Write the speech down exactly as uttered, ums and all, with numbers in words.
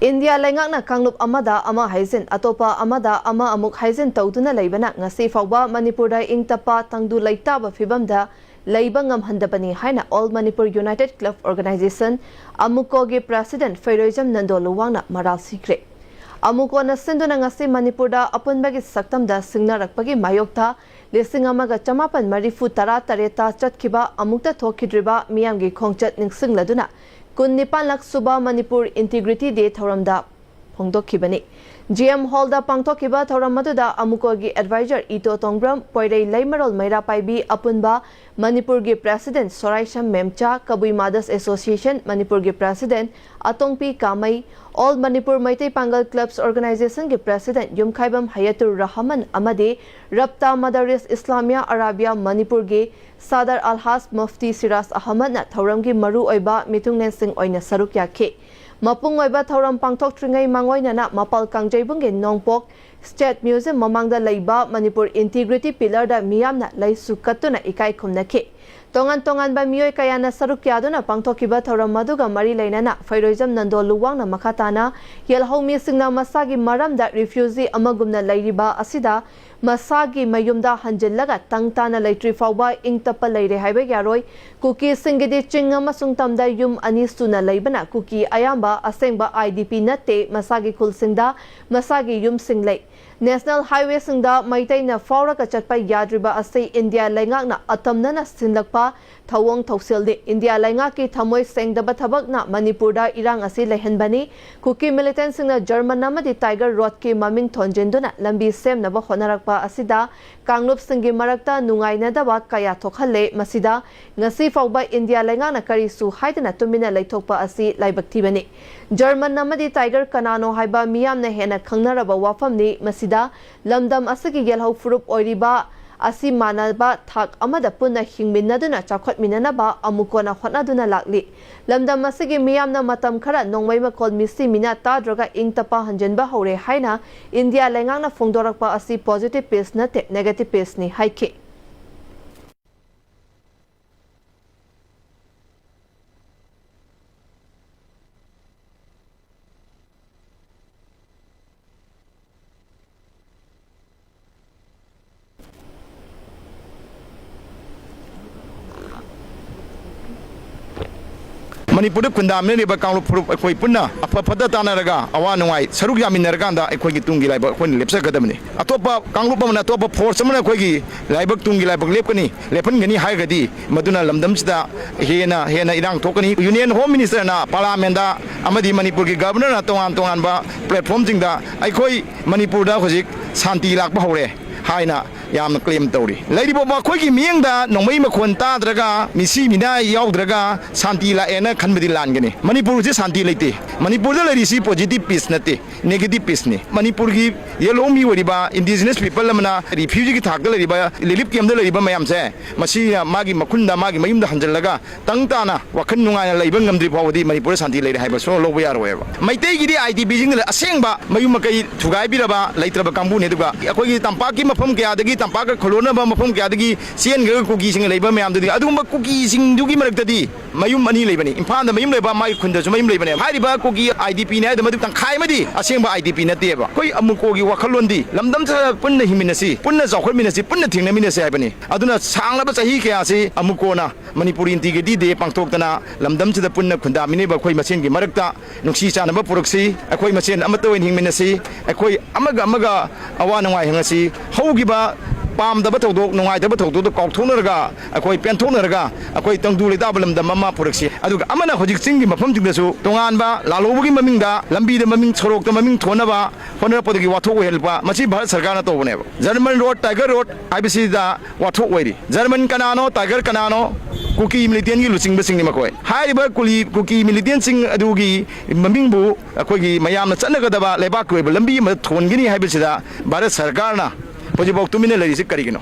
India ꯂꯩꯉꯥꯛꯅ ꯀꯥꯡꯂꯨꯞ ꯑꯃꯗ ꯑꯃ ꯍꯥꯏꯖꯤꯟ, ꯑꯇꯣꯞꯄ ꯑꯃꯗ ꯑꯃ ꯑꯃꯨꯛ ꯍꯥꯏꯖꯤꯟ ꯇꯧꯗꯨꯅ ꯂꯩꯕꯅ ꯉꯁꯤ ꯐꯥꯎꯕ ꯃꯅꯤꯄꯨꯔꯗ ꯏꯪ ꯇꯞꯄ ꯇꯪꯗꯨ ꯂꯩꯇꯥꯕ ꯐꯤꯕꯝꯗ ꯂꯩꯕ ꯉꯝꯍꯟꯗꯕꯅꯤ ꯍꯥꯏꯅ All Manipur United Club Organization, ꯑꯃꯨꯀꯣꯒꯤ president ꯐꯩꯔꯣꯏꯖꯝ Nando ꯂꯨꯋꯥꯡꯅ ꯃꯔꯥꯜ ꯁꯤꯈ꯭ꯔꯦ꯫ ꯑꯃꯨꯀꯣꯅ ꯁꯤꯟꯗꯨꯅ ꯉꯁꯤ ꯃꯅꯤꯄꯨꯔꯗ ꯑꯄꯨꯟꯕꯒꯤ ꯁꯛꯇꯝꯗ ꯁꯤꯡꯅꯔꯛꯄꯒꯤ ꯃꯥꯌꯣꯛꯇ ꯂꯤꯁꯤꯡ ꯑꯃꯒ ꯆꯃꯥꯄꯟ ꯃꯔꯤꯐꯨ ꯇꯔꯥ ꯇꯔꯦꯠꯇ ꯆꯠꯈꯤꯕ ꯑꯃꯨꯛꯇ ꯊꯣꯛꯈꯤꯗ꯭ꯔꯤꯕ ꯃꯤꯌꯥꯝꯒꯤ ꯈꯣꯡꯆꯠ ꯅꯤꯡꯁꯤꯡꯂꯗꯨꯅ ꯀꯨꯟꯅꯤꯄꯥꯟꯂꯛ ꯁꯨꯕ ꯃꯅꯤꯄꯨꯔ Integrity Day ꯊꯧꯔꯝꯗ ꯐꯣꯡꯗꯣꯛꯈꯤꯕꯅꯤ꯫ ꯖꯤ ꯑꯦꯝ ꯍꯣꯜꯗ ꯄꯥꯡꯊꯣꯛꯈꯤꯕ ꯊꯧꯔꯝ ꯑꯗꯨꯗ ꯑꯃꯨꯀꯣꯒꯤ advisor ꯏꯇꯣ ꯇꯣꯡꯕ꯭ꯔꯝ, ꯄꯣꯏꯔꯩ ꯂꯩꯃꯔꯣꯜ ꯃꯩꯔꯥ ꯄꯥꯏꯕꯤ ꯑꯄꯨꯟꯕ ꯃꯅꯤꯄꯨꯔꯒꯤ president ꯁꯣꯔꯥꯏꯁꯝ ꯃꯦꯝꯆꯥ, ꯀꯕꯨꯏ Mothers Association ꯃꯅꯤꯄꯨꯔꯒꯤ president ꯑꯇꯣꯡꯄꯤ ꯀꯥꯃꯩ, All Manipur ꯃꯩꯇꯩ ꯄꯥꯡꯒꯜ Clubs Organization ꯒꯤ president ꯌꯨꯝꯈꯥꯏꯕꯝ ꯍꯌꯥꯇꯨꯔ ꯔꯍꯃꯟ ꯑꯃꯗꯤ ꯔꯞꯇꯥ ꯃꯗꯥꯔꯤꯁ ꯏꯁꯂꯥꯃꯤꯌꯥ ꯑꯔꯥꯕꯤꯌꯥ ꯃꯅꯤꯄꯨꯔꯒꯤ ꯁꯥꯗꯔ ꯑꯜꯍꯥꯖ ꯃꯨꯐꯇꯤ ꯁꯤꯔꯥꯖ ꯑꯍꯃꯗꯅ ꯊꯧꯔꯝꯒꯤ ꯃꯔꯨꯑꯣꯏꯕ ꯃꯤꯊꯨꯡꯂꯦꯟꯁꯤꯡ ꯑꯣꯏꯅ ꯁꯔꯨꯛ ꯌꯥꯈꯤ꯫ ꯃꯄꯨꯡ ꯑꯣꯏꯕ ꯊꯧꯔꯝ ꯄꯥꯡꯊꯣꯛꯇ꯭ꯔꯤꯉꯩ ꯃꯥꯡꯑꯣꯏꯅꯅ ꯃꯄꯥꯜ ꯀꯥꯡꯖꯩꯕꯨꯡꯒꯤ ꯅꯣꯡꯄꯣꯛ State Museum ꯃꯃꯥꯡꯗ ꯂꯩꯕ ꯃꯅꯤꯄꯨꯔ Integrity Pillar ꯗ ꯃꯤꯌꯥꯝꯅ ꯂꯩꯁꯨ ꯀꯠꯇꯨꯅ ꯏꯀꯥꯏ ꯈꯨꯝꯅꯈꯤ꯫ ꯇꯣꯉꯥꯟ ꯇꯣꯉꯥꯟꯕ ꯃꯤꯑꯣꯏ ꯀꯌꯥꯅ ꯁꯔꯨꯛ ꯌꯥꯗꯨꯅ ꯄꯥꯡꯊꯣꯛꯈꯤꯕ ꯊꯧꯔꯝ ꯑꯗꯨꯒ ꯃꯔꯤ ꯂꯩꯅꯅ ꯐꯩꯔꯣꯏꯖꯝ ꯅꯟꯗꯣ ꯂꯨꯋꯥꯡꯅ ꯃꯈꯥ ꯇꯥꯅ ꯌꯦꯜꯍꯧꯃꯤꯁꯤꯡꯅ ꯃꯁꯥꯒꯤ ꯃꯔꯝꯗ refugee ꯑꯃꯒꯨꯝꯅ ꯂꯩꯔꯤꯕ ꯑꯁꯤꯗ ꯃꯁꯥꯒꯤ ꯃꯌꯨꯝꯗ ꯍꯟꯖꯤꯜꯂꯒ ꯇꯪ ꯇꯥꯅ ꯂꯩꯇ꯭ꯔꯤ ꯐꯥꯎꯕ ꯏꯪ ꯇꯞꯄ ꯂꯩꯔꯦ ꯍꯥꯏꯕ ꯌꯥꯔꯣꯏ꯫ ꯀꯨꯀꯤꯁꯤꯡꯒꯤꯗꯤ ꯆꯤꯡ ꯑꯃꯁꯨꯡ ꯇꯝꯗ ꯌꯨꯝ ꯑꯅꯤ ꯁꯨꯅ ꯂꯩꯕꯅ ꯀꯨꯀꯤ ꯑꯌꯥꯝꯕ ꯑꯁꯦꯡꯕ ꯑꯥꯏ ꯗꯤ ꯄꯤ ꯅꯠꯇꯦ, ꯃꯁꯥꯒꯤ ꯈꯨꯜꯁꯤꯡꯗ ꯃꯁꯥꯒꯤ ꯌꯨꯝꯁꯤꯡ ꯂꯩ꯫ National Highway ꯁꯤꯡꯗ ꯃꯩꯇꯩꯅ ꯐꯥꯎꯔꯒ ꯆꯠꯄ ꯌꯥꯗ꯭ꯔꯤꯕ ꯑꯁꯤ ꯏꯟꯗꯤꯌꯥ ꯂꯩꯉꯥꯛꯅ ꯑꯇꯝꯅꯅ ꯁꯤꯟꯂꯛꯄ ꯊꯧꯑꯣꯡ ꯊꯧꯁꯤꯜꯅꯤ꯫ ꯏꯟꯗꯤꯌꯥ ꯂꯩꯉꯥꯛꯀꯤ ꯊꯃꯣꯏ ꯁꯦꯡꯗꯕ ꯊꯕꯛꯅ ꯃꯅꯤꯄꯨꯔꯗ ꯏꯔꯥꯡ ꯑꯁꯤ ꯂꯩꯍꯟꯕꯅꯤ꯫ ꯀꯨꯀꯤ militant ꯁꯤꯡꯅ German ꯑꯃꯗꯤ Tiger Road ꯀꯤ ꯃꯃꯤꯡ ꯊꯣꯟꯖꯤꯟꯗꯨꯅ ꯂꯝꯕꯤ ꯁꯦꯝꯅꯕ ꯍꯣꯠꯅꯔꯛꯄ ꯑꯁꯤꯗ ꯀꯥꯡꯂꯨꯞꯁꯤꯡꯒꯤ ꯃꯔꯛꯇ ꯅꯨꯡꯉꯥꯏꯅꯗꯕ ꯀꯌꯥ ꯊꯣꯛꯍꯜꯂꯦ꯫ ꯃꯁꯤꯗ ꯉꯁꯤ ꯐꯥꯎꯕ ꯏꯟꯗꯤꯌꯥ ꯂꯩꯉꯥꯛꯅ ꯀꯔꯤꯁꯨ ꯍꯥꯏꯗꯅ ꯇꯨꯃꯤꯟꯅ ꯂꯩꯊꯣꯛꯄ ꯑꯁꯤ ꯂꯥꯏꯕꯛ ꯊꯤꯕꯅꯤ꯫ German ꯑꯃꯗꯤ Tiger ꯀꯅꯥꯅꯣ ꯍꯥꯏꯕ ꯃꯤꯌꯥꯝꯅ ꯍꯦꯟꯅ ꯈꯪꯅꯔꯕ ꯋꯥꯐꯝꯅꯤ꯫ ꯃꯁꯤꯗ ꯂꯝꯗꯝ ꯑꯁꯤꯒꯤ ꯌꯦꯜꯍꯧ ꯐꯨꯔꯨꯞ ꯑꯣꯏꯔꯤꯕ ꯑꯁꯤ ꯃꯥꯟꯅꯕ ꯊꯥꯛ ꯑꯃꯗ ꯄꯨꯟꯅ ꯍꯤꯡꯃꯤꯟꯅꯗꯨꯅ ꯆꯥꯎꯈꯠꯃꯤꯟꯅꯅꯕ ꯑꯃꯨꯛ ꯀꯣꯟꯅ ꯍꯣꯠꯅꯗꯨꯅ ꯂꯥꯛꯂꯤ꯫ ꯂꯝꯗꯝ ꯑꯁꯤꯒꯤ ꯃꯤꯌꯥꯝꯅ ꯃꯇꯝ ꯈꯔ ꯅꯣꯡꯃꯩ ꯃꯈꯣꯜ ꯃꯤꯁꯤ ꯃꯤꯅꯥ ꯇꯥꯗ꯭ꯔꯒ ꯏꯪ ꯇꯞꯄ ꯍꯟꯖꯤꯟꯕ ꯍꯧꯔꯦ ꯍꯥꯏꯅ ꯏꯟꯗꯤꯌꯥ ꯂꯩꯉꯥꯛꯅ ꯐꯣꯡꯗꯣꯔꯛꯄ ꯑꯁꯤ positive peace ꯅꯠꯇꯦ, negative peace ꯅꯤ ꯍꯥꯏꯈꯤ꯫ ꯃꯅꯤꯄꯨꯔꯗ ꯈꯨꯟꯗꯥꯃꯤꯟꯅꯔꯤꯕ ꯀꯥꯡꯂꯨꯞ ꯐꯨꯔꯨꯞ ꯑꯩꯈꯣꯏ ꯄꯨꯟꯅ ꯑꯐ ꯐꯠꯇ ꯇꯥꯟꯅꯔꯒ ꯑꯋꯥ ꯅꯨꯡꯉꯥꯏ ꯁꯔꯨꯛ ꯌꯥꯃꯤꯟꯅꯔꯀꯥꯟꯗ ꯑꯩꯈꯣꯏꯒꯤ ꯇꯨꯡꯒꯤ ꯂꯥꯏꯕꯛ ꯑꯩꯈꯣꯏꯅ ꯂꯦꯞꯆꯒꯗꯕꯅꯤ꯫ ꯑꯇꯣꯞꯄ ꯀꯥꯡꯂꯨꯞ ꯑꯃꯅ, ꯑꯇꯣꯞꯄ ꯐꯣꯔꯁ ꯑꯃꯅ ꯑꯩꯈꯣꯏꯒꯤ ꯂꯥꯏꯕꯛ, ꯇꯨꯡꯒꯤ ꯂꯥꯏꯕꯛ ꯂꯦꯞꯀꯅꯤ, ꯂꯦꯞꯍꯟꯒꯅꯤ ꯍꯥꯏꯔꯒꯗꯤ ꯃꯗꯨꯅ ꯂꯝꯗꯝꯁꯤꯗ ꯍꯦꯟꯅ ꯍꯦꯟꯅ ꯏꯔꯥꯡ ꯊꯣꯛꯀꯅꯤ꯫ ꯌꯨꯅꯤꯌꯟ ꯍꯣꯝ ꯃꯤꯅꯤꯁꯇꯔꯅ, ꯄꯥꯔꯂꯥꯃꯦꯟꯗ ꯑꯃꯗꯤ ꯃꯅꯤꯄꯨꯔꯒꯤ ꯒꯕꯔꯅꯔꯅ ꯇꯣꯉꯥꯟ ꯇꯣꯉꯥꯟꯕ ꯄ꯭ꯂꯦꯠꯐꯣꯝꯁꯤꯡꯗ ꯑꯩꯈꯣꯏ ꯃꯅꯤꯄꯨꯔꯗ ꯍꯧꯖꯤꯛ ꯁꯥꯟꯇꯤ ꯂꯥꯛꯄ ꯍꯧꯔꯦ ꯍꯥꯏꯅ ꯌꯥꯝꯅ ꯀ꯭ꯂꯦꯝ ꯇꯧꯔꯤ꯫ ꯂꯩꯔꯤꯕ ꯃꯈꯣꯏꯒꯤ ꯃꯤꯠꯌꯦꯡꯗ ꯅꯣꯡꯃꯩ ꯃꯈꯣꯟ ꯇꯥꯗ꯭ꯔꯒ, ꯃꯤꯁꯤ ꯃꯤꯅꯥꯏ ꯌꯥꯎꯗ꯭ꯔꯒ ꯁꯥꯟꯇꯤ ꯂꯥꯛꯑꯦꯅ ꯈꯟꯕꯗꯤ ꯂꯥꯟꯒꯅꯤ꯫ ꯃꯅꯤꯄꯨꯔꯁꯤ ꯁꯥꯟꯇꯤ ꯂꯩꯇꯦ꯫ ꯃꯅꯤꯄꯨꯔꯗ ꯂꯩꯔꯤꯁꯤ ꯄꯣꯖꯤꯇꯤꯚ ꯄꯤꯁ ꯅꯠꯇꯦ, ꯅꯦꯒꯦꯇꯤꯚ ꯄꯤꯁꯅꯤ꯫ ꯃꯅꯤꯄꯨꯔꯒꯤ ꯌꯦꯜꯍꯧꯃꯤ ꯑꯣꯏꯔꯤꯕ ꯏꯟꯗꯤꯖꯤꯅꯁ ꯄꯤꯄꯜ ꯑꯃꯅ ꯔꯤꯐ꯭ꯌꯨꯖꯤꯒꯤ ꯊꯥꯛꯇ ꯂꯩꯔꯤꯕ, ꯔꯤꯂꯤꯐ ꯀꯦꯝꯗ ꯂꯩꯔꯤꯕ ꯃꯌꯥꯝꯁꯦ, ꯃꯁꯤꯅ ꯃꯥꯒꯤ ꯃꯈꯨꯟꯗ, ꯃꯥꯒꯤ ꯃꯌꯨꯝꯗ ꯍꯟꯖꯤꯜꯂꯒ ꯇꯪ ꯇꯥꯅ ꯋꯥꯈꯜ ꯅꯨꯡꯉꯥꯏꯅ ꯂꯩꯕ ꯉꯝꯗ꯭ꯔꯤ ꯐꯥꯎꯕꯗꯤ ꯃꯅꯤꯄꯨꯔꯗ ꯁꯥꯟꯇꯤ ꯂꯩꯔꯦ ꯍꯥꯏꯕ ꯁꯨꯡꯂꯧ ꯂꯧꯕ ꯌꯥꯔꯣꯏꯕ꯫ ꯃꯩꯇꯩꯒꯤꯗꯤ ꯑꯥꯏ ꯗꯤ ꯄꯤꯁꯤꯡꯗꯨꯅ ꯑꯁꯦꯡꯕ ꯃꯌꯨꯝ ꯃꯀꯩ ꯊꯨꯒꯥꯏꯕꯤꯔꯕ, ꯂꯩꯇ꯭ꯔꯕ ꯀꯥꯡꯕꯨꯅꯤ꯫ ꯑꯗꯨꯒ ꯑꯩꯈꯣꯏꯒꯤ ꯇꯝꯄꯥꯛꯀꯤ ꯃꯐꯝ ꯀꯌꯥꯗꯒꯤ, ꯇꯝꯄꯥꯛꯀ ꯈꯨꯜꯂꯣꯟꯅꯕ ꯃꯐꯝ ꯀꯌꯥꯗꯒꯤ ꯆꯦꯟꯈ꯭ꯔꯒ ꯀꯨꯀꯤꯁꯤꯡ ꯂꯩꯕ ꯃꯌꯥꯝꯗꯨꯗꯤ, ꯑꯗꯨꯒꯨꯝꯕ ꯀꯨꯀꯤꯁꯤꯡꯗꯨꯒꯤ ꯃꯔꯛꯇꯗꯤ ꯃꯌꯨꯝ ꯑꯅꯤ ꯂꯩꯕꯅꯤ꯫ ꯏꯝꯐꯥꯜꯗ ꯃꯌꯨꯝ ꯂꯩꯕ, ꯃꯥꯒꯤ ꯈꯨꯟꯗꯁꯨ ꯃꯌꯨꯝ ꯂꯩꯕꯅꯦꯕ꯫ ꯍꯥꯏꯔꯤꯕ ꯀꯨꯀꯤ ꯑꯥꯏ ꯗꯤ ꯄꯤꯅꯤ ꯍꯥꯏꯗꯣ ꯃꯗꯨ ꯇꯪꯈꯥꯏ ꯑꯃꯗꯤ ꯑꯁꯦꯡꯕ ꯑꯥꯏ ꯗꯤ ꯄꯤ ꯅꯠꯇꯦꯕ꯫ ꯑꯩꯈꯣꯏ ꯑꯃꯨꯀꯣꯒꯤ ꯋꯥꯈꯜꯂꯣꯟꯗꯤ ꯂꯝꯗꯝꯁꯤꯗ ꯄꯨꯟꯅ ꯍꯤꯡꯃꯤꯟꯅꯁꯤ, ꯄꯨꯟꯅ ꯆꯥꯎꯈꯠꯃꯤꯟꯅꯁꯤ, ꯄꯨꯟꯅ ꯊꯦꯡꯅꯃꯤꯟꯅꯁꯤ ꯍꯥꯏꯕꯅꯤ꯫ ꯑꯗꯨꯅ ꯁꯥꯡꯂꯕ ꯆꯍꯤ ꯀꯌꯥꯁꯤ ꯑꯃꯨꯀꯣꯅ ꯃꯅꯤꯄꯨꯔ ꯏꯟꯇꯤꯒ꯭ꯔꯤꯇꯤ ꯗꯦ ꯄꯥꯡꯊꯣꯛꯇꯅ ꯂꯝꯗꯝꯁꯤꯗ ꯄꯨꯟꯅ ꯈꯨꯟꯗꯥꯃꯤꯟꯅꯕ ꯑꯩꯈꯣꯏ ꯃꯁꯦꯟꯒꯤ ꯃꯔꯛꯇ ꯅꯨꯡꯁꯤ ꯆꯥꯟꯅꯕ ꯄꯨꯔꯛꯁꯤ, ꯑꯩꯈꯣꯏ ꯃꯁꯦꯟ ꯑꯃꯠꯇ ꯑꯣꯏꯅ ꯍꯤꯡꯃꯤꯟꯅꯁꯤ, ꯑꯩꯈꯣꯏ ꯑꯃꯒ ꯑꯃꯒ ꯑꯋꯥ ꯅꯨꯡꯉꯥꯏ ꯍꯪꯉꯁꯤ꯫ ꯍꯧꯈꯤꯕ ꯄꯥꯝꯗꯕ ꯊꯧꯗꯣꯛ, ꯅꯨꯡꯉꯥꯏꯇꯕ ꯊꯧꯗꯣꯛꯇꯣ ꯀꯥꯎꯊꯣꯛꯅꯔꯒ, ꯑꯩꯈꯣꯏ ꯄꯦꯟꯊꯣꯛꯅꯔꯒ, ꯑꯩꯈꯣꯏ ꯇꯪꯗꯨ ꯂꯩꯇꯥꯕ ꯂꯝꯗꯝ ꯑꯃ ꯄꯨꯔꯛꯁꯤ꯫ ꯑꯗꯨꯒ ꯑꯃꯅ ꯍꯧꯖꯤꯛ ꯆꯤꯡꯒꯤ ꯃꯐꯝꯁꯤꯡꯗꯁꯨ ꯇꯣꯉꯥꯟꯕ ꯂꯥꯜꯍꯧꯕꯒꯤ ꯃꯃꯤꯡꯗ ꯂꯝꯕꯤꯗ ꯃꯃꯤꯡ, ꯁꯣꯔꯣꯛꯇ ꯃꯃꯤꯡ ꯊꯣꯟꯅꯕ ꯍꯣꯠꯅꯔꯛꯄꯗꯒꯤ ꯋꯥꯊꯣꯛ ꯑꯣꯏꯍꯜꯂꯛꯄ, ꯃꯁꯤ ꯚꯥꯔꯠ ꯁꯔꯀꯥꯔꯅ ꯇꯧꯕꯅꯦꯕ꯫ ꯖꯔꯃꯟ ꯔꯣꯗ, ꯇꯥꯏꯒꯔ ꯔꯣꯗ ꯍꯥꯏꯕꯁꯤꯗ ꯋꯥꯊꯣꯛ ꯑꯣꯏꯔꯤ꯫ ꯖꯔꯃꯟ ꯀꯅꯥꯅꯣ, ꯇꯥꯏꯒꯔ ꯀꯅꯥꯅꯣ? ꯀꯨꯀꯤ ꯃꯤꯂꯤꯇꯦꯟꯒꯤ ꯂꯨꯆꯤꯡꯕꯁꯤꯡꯅꯤ ꯃꯈꯣꯏ꯫ ꯍꯥꯏꯔꯤꯕ ꯀꯨꯂꯤ-, ꯀꯨꯀꯤ ꯃꯤꯂꯤꯇꯦꯟꯁꯤꯡ ꯑꯗꯨꯒꯤ ꯃꯃꯤꯡꯕꯨ ꯑꯩꯈꯣꯏꯒꯤ ꯃꯌꯥꯝꯅ ꯆꯠꯅꯒꯗꯕ ꯂꯩꯕꯥꯛꯀꯤ ꯑꯣꯏꯕ ꯂꯝꯕꯤ ꯑꯃꯗ ꯊꯣꯟꯒꯅꯤ ꯍꯥꯏꯕꯁꯤꯗ ꯚꯥꯔꯠ ꯁꯔꯀꯥꯔꯅ ꯍꯧꯖꯤꯛꯐꯥꯎ ꯇꯨꯃꯤꯟꯅ ꯂꯩꯔꯤꯁꯤ ꯀꯔꯤꯒꯤꯅꯣ?